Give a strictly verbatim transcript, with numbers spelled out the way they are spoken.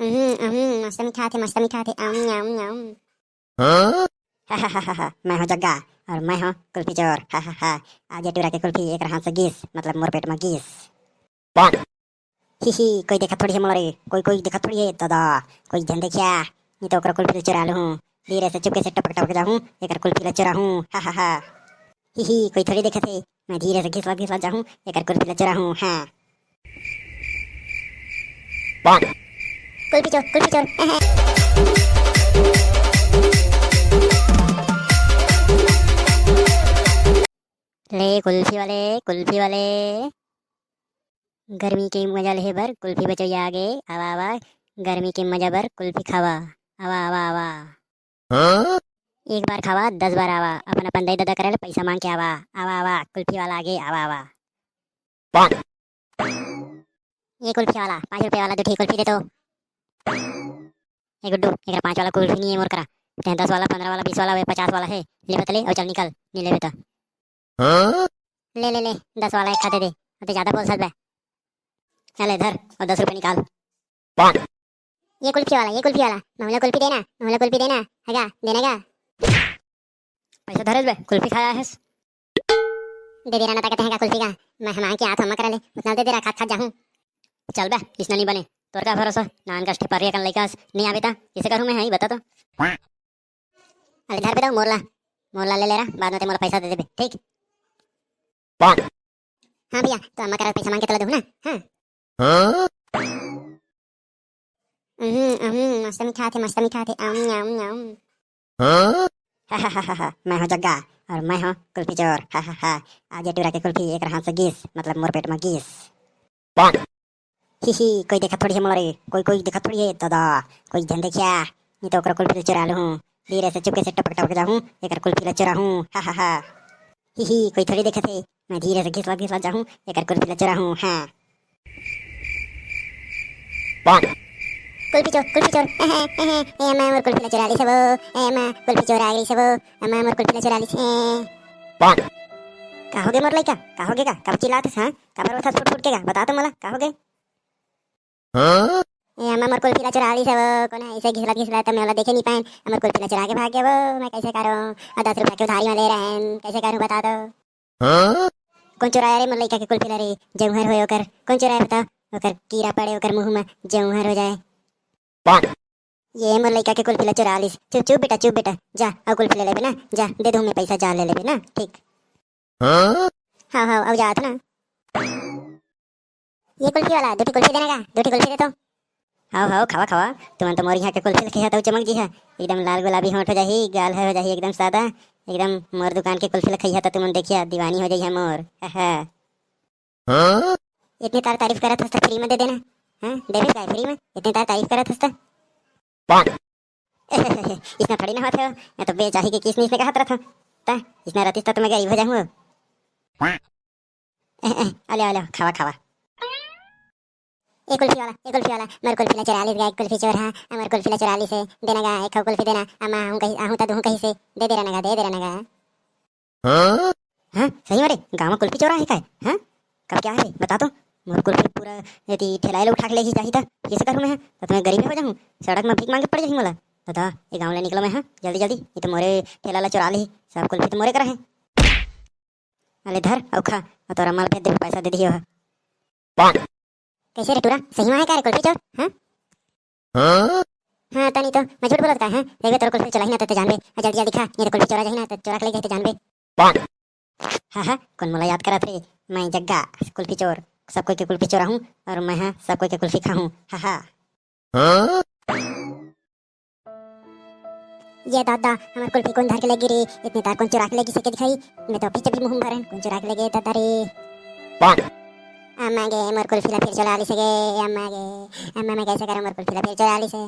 हम्म, हम्म, मस्त मिठाथे, मस्त मिठाथे, आम, आम, आम। मैं हूँ जग्गा और मैं हूँ कुल्फी चोर। आज ये टूरा के कुल्फी एक हाथ से गिस, मतलब मोर पेट में गिस। ही ही, कोई देखा थोड़ी है मोला रे, कोई, कोई देखा थोड़ी है दादा, कोई ध्यान देखिया, नहीं तो ओकरा कुल्फी चुरा लूँ। धीरे से चुपके से टपक टपक जाहूँ, एकर कुल्फी ला चुराहूँ। ही ही, कोई थोड़ी देखत हे, मैं धीरे से घिसला घिसला जाहूँ, एकर कुल्फी ला चुराहूँ। हाँ। कुल्फी चोर, कुल्फी चोर। ले कुल्फी वाले, कुल्फी वाले, गर्मी के मजा लेहे बर कुल्फी बचोइया आगे। आवा, आवा, गर्मी के मजा बर कुल्फी खावा। आवा, आवा, आवा। एक बार खावा, दस बार आवा, अपन अपन दाई ददा करा ले पैसा मांग के आवा। आवा, आवा, कुल्फी वाला आगे, आवा, आवा। ये कुल्फी वाला, पाँच रुपया वाला दू ठे कुल्फी दे तो। ए गुड्डू, एकरा पाँच वाला कुल्फी नहीं है मोर करा। तें दस वाला, पन्द्रह वाला, बीस वाला, वे पचास वाला है, ले बतले और चल निकल, नहीं लेबे तो। ले, ले, ले, दस वाला एक खा दे दे, अते ज्यादा बोल सकबे। चले धर और दस रुपया निकाल। ये कुल्फी वाला, ये कुल्फी वाला, महूला कुल्फी देना, महूला कुल्फी देना, हैगा, देना का? पैसा धरेस बे, कुल्फी खाया है। दे दे रहा ना ताकत हैगा कुल्फी का, मैं हमारे के हाथ हम करा ले, उतना दे दे रहा, खात खात जाहूँ। चल बे, इसना नहीं बने, तोर का भरोसा, नान का स्टिपर ये कन लइका नहीं आवे ता, किसे करूँ मैं, है ही बता तो। अरे धर बे दो मोरला, मोरला ले ले रहा, बाद में ते मोला पैसा दे देबे, ठीक? हाँ भैया, तो अम्मा करा पैसा मांग के तोला दूँ ना। हाँ। हम्म, हम्म, मस्त मिठाथे, मस्त मिठाथे, आम, आम, आम। मैं हूँ जग्गा और मैं हूँ कुल्फी चोर। आज ये टूरा के कुल्फी एक हाथ से गिस, मतलब मोर पेट में गिस। ही ही, कोई देखा थोड़ी है मोला रे, कोई, कोई देखा थोड़ी है दादा, कोई ध्यान देखिया, नहीं तो ओकरा कुल्फी ला चुरा लूँ। धीरे से चुपके से टपक टपक जाहूँ, एकर कुल्फी ला चुराहूँ। ही ही, कोई थोड़ी देखत हे, मैं धीरे से घिसला घिसला जाहूँ, एकर कुल्फी ला चुराहूँ। हाँ। कुल्फी चोर, कुल्फी चोर, ए, ए, ए, ए, अम्मा मोर कुल्फी ला चुरा ली सबो, ए, अम्मा कुल्फी चोर आ गई सबो, अम्मा मोर कुल्फी ला चुरा ली से। का होगे मोर लइका, का होगे का, कब चिल्लात हस, हाँ? काबर रोथस फुट फुट के का? बता तो मोला, का होगे? हाँ? ए अम्मा, मोर कुल्फी ला चुरा ली से वो, कोन ऐसे घिसला घिसला त मैं ओला देखे नहीं पाएन, मोर कुल्फी ला चुरा के भाग गया वो, मैं कैसे करूँ? और दस रुपया के उधारी में ले रहेन, कैसे करूँ बता दो। हाँ? कौन चुराया रे मोर लइका के कुल्फी ला रे, जौहर होए ओकर, कौन चुराया बता? ओकर कीड़ा पड़े ओकर मुंह में, जौहर हो जाए। ये मोर लइका के कुल्फी ला चुरा लिस। चुप, चुप बेटा, चुप बेटा, जा, अउ कुल्फी ले लेबे ना, जा, दे दूँ मैं पैसा, जा ले लेबे ना, ठीक। हाँ? हाँ, हाँ, अब जात ना। ये कुल्फी वाला, दू ठे कुल्फी देना का? दू ठे कुल्फी दे तो। हाव, हाव, खावा, खावा। तुमन तो मोर यहाँ के कुल्फी ल खइहा त चमक जिहा। एकदम लाल गुलाबी होंठ हो जाही, गाल ह हो जाही एकदम सादा। एकदम मोर दुकान के कुल्फी ल खइहा त तुमन देखिहा, दीवानी हो जाइहा मोर। हाँ? इतने तार तारीफ करत हस त फ्री में दे देना। हाँ, देबे काय फ्री में? इतने तार तारीफ करत हस त। इसना थोड़ी ना होत हे, मैं तो बेचाही के किस नीस ने कहत रहत हूँ। त इसना रहतिस त मैं गरीब हो जाहूँ। ए, ए, आ ले, आ ले, खावा, खावा। ए कुल्फी वाला, ए कुल्फी वाला, मोर कुल्फी ला चुरा लिस गा, कुल्फी चोर हा, मोर कुल्फी ला चुरा लिस हे, देना गा, एक ठो कुल्फी देना, अम्मा, आहूँ कही, आहूँ त दूहूँ कहिसे, दे दे रहना गा, दे दे रहना गा। हाँ? हाँ, सही में रे, गाँव में कुल्फी चोर आहे काय? हाँ? कब क्या है रे? बता तो। मोर कुल्फी पूरा यदि ठेला ले उठा के लेगी जाही त, कैसे करूँ मैं? त मैं गरीब हो जाहूँ, सड़क में भीख मांगे पड़ जाही मोला। बता, ये गाँव ले निकलो मैं, हाँ, जल्दी जल्दी, ये तो मोरे ठेला ला चुरा ली, सब कुल्फी तो मोरे करा है। अले धर, अउ खा, अउ तोरा माल भेज देबे, पैसा दे दियो ह। कैसे रे टूरा, सही में है का रे कुल्फी चोर? हाँ? हाँ? हाँ, तनी तो, मैं झूठ बोलत का, हाँ? देखबे तोर कुल्फी चोराही ना त जानबे, आ जल्दी जल्दी खा, नहीं तो कुल्फी चोरा जाही ना त चोरा के ले जाही त जानबे। हाँ, हाँ, कौन मोला याद करत रे? मैं जग्गा, कुल्फी चोर, सब कोई के कुल्फी चोराहूँ, और मैं हाँ, सब कोई के कुल्फी खाहूँ। हाँ, हाँ। ये दादा, हमर कुल्फी कौन धर के लगी रे? इतने तार कौन चुरा के लगी सके दिखाई? मैं तो अभी जब मुंह भरन, कौन चुरा के लगे दादा रे? अम्मा गे, मोर कुल्फी ला फिर चुरा ली सके, अम्मा गे, अम्मा मैं कैसे करूँ, मोर कुल्फी ला फिर चुरा ली से।